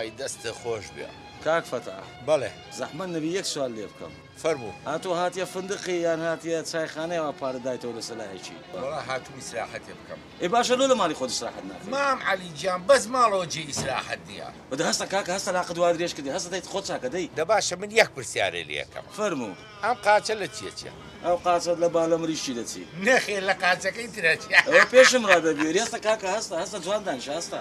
وەڵای دەستت خۆش بێ. کاک فەتاح. بەڵێ. زەحمەت نەبی یەک سوال لێ بکەم. فەرموو. ئەتۆ هاتیە فندقی یان هاتیە چایخانەی وا پارە دایتەوە لەسەر لایەکی. وەڵا هاتووم ئیسراحەتێ بکەم. ئێ باشە لۆ لە ماڵی خۆت ئیسراحەت ناکەی؟ مام عەلی گیان بەس ماڵەوە جێی ئیسراحەت نیە. دە هەستە کاکە هەستە لاقت وا درێژ کردی هەستە دەی خۆت چاکە دەی. دە باشە من یەک پرسیارێ لێ ئەکەم. فەرموو. ئەم قاچە لە چیە چیە؟ ئەو قاچەت لە بالە مریشکی دەچی. نەخێر لە قاچەکەی ترە چیە. ئەوە پێشم ڕادەبوێری هەستە کاکە هەستە هەستە جوان دانیشە هەستە.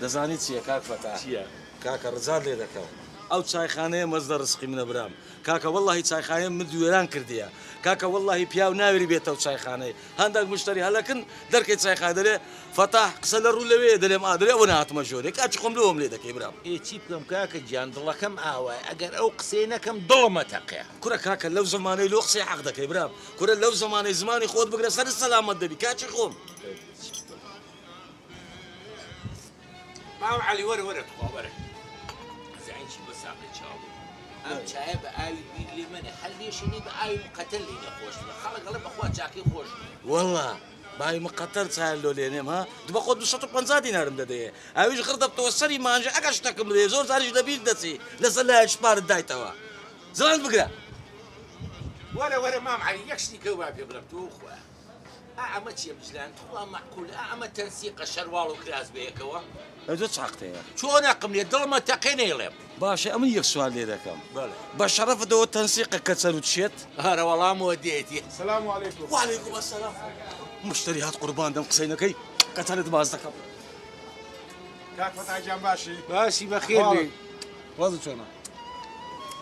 دەزانی چیە کاک فەتاح. چیە؟ کاکە ڕجات لێ دەکەم ئەو چایخانەیە مەزدە ڕزقی منە برام کاکە وەڵاهی چایخانەیە مت وێران کردیە کاکە وەڵاهی پیاو ناوێری بێتەو چایخانەی هەندەک مشتەری هەلەکن دەرکەی چایخانە دەلێ فەتاح قسە لە ڕوو لەوێیە دەلێم ئا دەلێ ئەوە نەهاتمە ژۆرێ کاکی خۆم لۆم لێ دەکەی برام. ئێ چی بکەم کاکە گیان دڵەکەم ئاوایە ئەگەر ئەو قسەیە نەکەم دڵم ئەتەقێ. کورە کاکە لەو زەمانەی لۆ قسەی حەق دەکەی برام کورە لەو زەمانەی زمانی خۆت بگرە سەرت سەلامەت دەبی کاکی خۆم. مام عەلی وەرە وەرە تخوا وەرە ئەزانی چی بە ساقی چاو ئەم چایە بە ئاوی بیر لێ مەنێ هەر لێشی بە ئاوی مقەتەر لێ نەخۆش بە خەڵک ئەڵێ بەخوا چاکەی خۆش نییە وەڵا باوی مقەتەر چایە لۆ لێنێم ها دو بە خۆت 250 دینارم دەدەیێ ئاویش غڕ دەبتەوە سەری مانجە ئەگەر شتەکم بدەیێ زۆر جاریش لە بیر دەچی لەسەر لایەک پارت دایتەوە زمانت بگرە. وەرە وەرە مام عەلی یەک شتی کەو با پێ بڵێم تۆ خوا ئا ئەمە چیە بجلان تخوا مەعقولە ئا ئەمە تەنسیقە شەرواڵ و کراس بەیەکەوە. ئەی تۆ چ حەقت هەیە؟ چۆن حەقم نیە دڵمە تەقێ نەیڵێم. باشە ئەمن یەک سوال لێ دەکەم بەڵێ. بە شەڕەفت ئەوە تەنسیقە کەچەل و چێت؟ ئەرە وەڵامەوە دێتی. سلام علیکم. وعلیکم السلام. مشتەری هات قوربان دەم قسەی نەکەی کەچەلت باس دەکەم. کاک فەتاح گیان باشی؟ باشی بەخێر بێی. وەزت چۆنە؟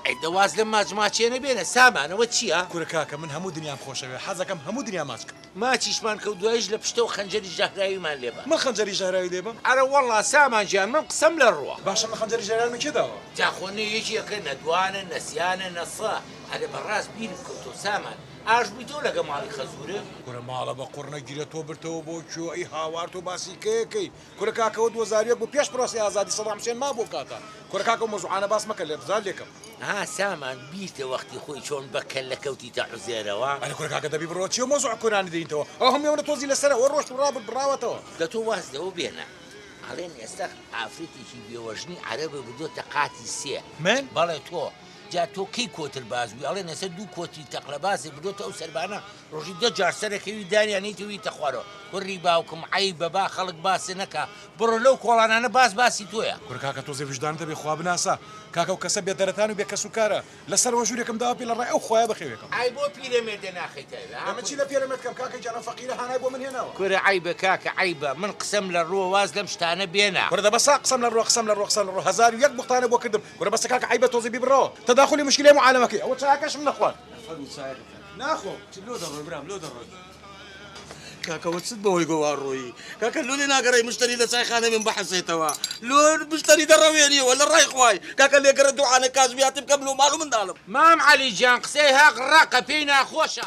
ئەی دە واز لەم ماچ ماچێنە بێنە سامان ئەوە چییە؟ کورە کاکە من هەموو دنیام خۆشەوێ حەزەکەم هەموو دنیا ماچ کەم. ماچیشمان کە و دواییش لە پشتەوە خەنجەری ژەهراویمان لێ بە. من خەنجەری ژەهراوی لێ بەم؟ ئەرە وەڵا سامان گیان من قسەم لە ڕووە. باشە من خەنجەری ژەهراویم لە کێ داوە؟ جا خۆ نە یەکێکە نە دوانە نە سیانە نە سە ئەرێ بەڕاست بیرم کەوتەوە سامان ئاش بوویتەوە لەگە ماڵی خەزوورت؟ کورە ماڵە بە قوڕ نەگیرە تۆ برتەوە بۆ کوێ ئەی هاوار تۆ باسی کەیەکەی؟ کورە کاکە ئەوە 2001 بوو پێش پرۆسەی ئازادی سەدام حوسێن مابوو ئەو کاتە کورە کاکە ئەو مەوزوعانە باس مەکە لێ بزار لێکەم. ها سامان بیرتە وەختی خۆی چۆن بە کەللە کەوتیتە عوزێرەوە؟ ئەرێ کورە کاکە دەبی بڕۆ چیە مەوزوعە کۆنانە دێنیتەوە ئەو هەموو ئەوەنە تۆزی لەسەرە ئەوە ڕۆشت و ڕابرد بڕاوەتەوە. دە تۆ واز لەوە بێنە ئەڵێن ئێستا ئافرەتێکی بێوەژنی عەرەبە بردۆتە قاتی سێ. من؟ بەڵێ تۆ. جا تۆ کەی کۆتر باز بووی ئەڵێن ئێستا دوو کۆتری تەقلەبازێ بردۆتە ئەو سەربانە ڕۆژی دە جار سەرەکەوی داریان نیتەویتە خوارەوە کوڕی باوکم عەیبە با خەڵک باست نەکا بڕۆ لەو کۆڵانانە باس باسی تۆیە. کورە کاکە تۆزێ ویژدانت هەبێ خوا بناسە کاکە ئەو کەسە بێ دەرەتان و بێ کەس و کارە لە سەرەوە ژوورێکم داوە پێ لە ڕای ئەو خوایە بەخێوێکم. ئای بۆ پیرەمێردە ناخەیتە ئەوێ ها من چی لە پیرەمێرد کەم کاکە گیان ئەو فەقیرە هانای بۆ من هێناوە. کورە عەیبە کاکە عەیبە من قسەم لە ڕووە واز لەم شتانە بێنە. کورە دە بەسە قسەم لە ڕووە قسەم لە ڕووە قسەم لە ڕووە 1001 بوختانە بۆ کردم کورە بەسە کاکە عەیبە تۆزێ بیبڕەوە تەداخولی موشکیلەی معالەمەکەی ئەوە چایەکەشم نەخوارد. فەرموو چایەکە کاکە. ناخۆم. چ لۆ دەڕۆی برام لۆ دەڕۆی. کاکە وە چت بەوەی گۆ وا ڕۆیی کاکە لۆ لێ ناگەڕێی مشتەری لە چایخانەی من بحەسێتەوە لۆ مشتەری دەڕەوێنیەوە لە ڕای خوای کاکە لێگەڕێ دوعانە کاسبیاتی بکەم لۆ ماڵ و منداڵم. مام عەلی گیان قسەی هەق ڕەقە پێی ناخۆشە.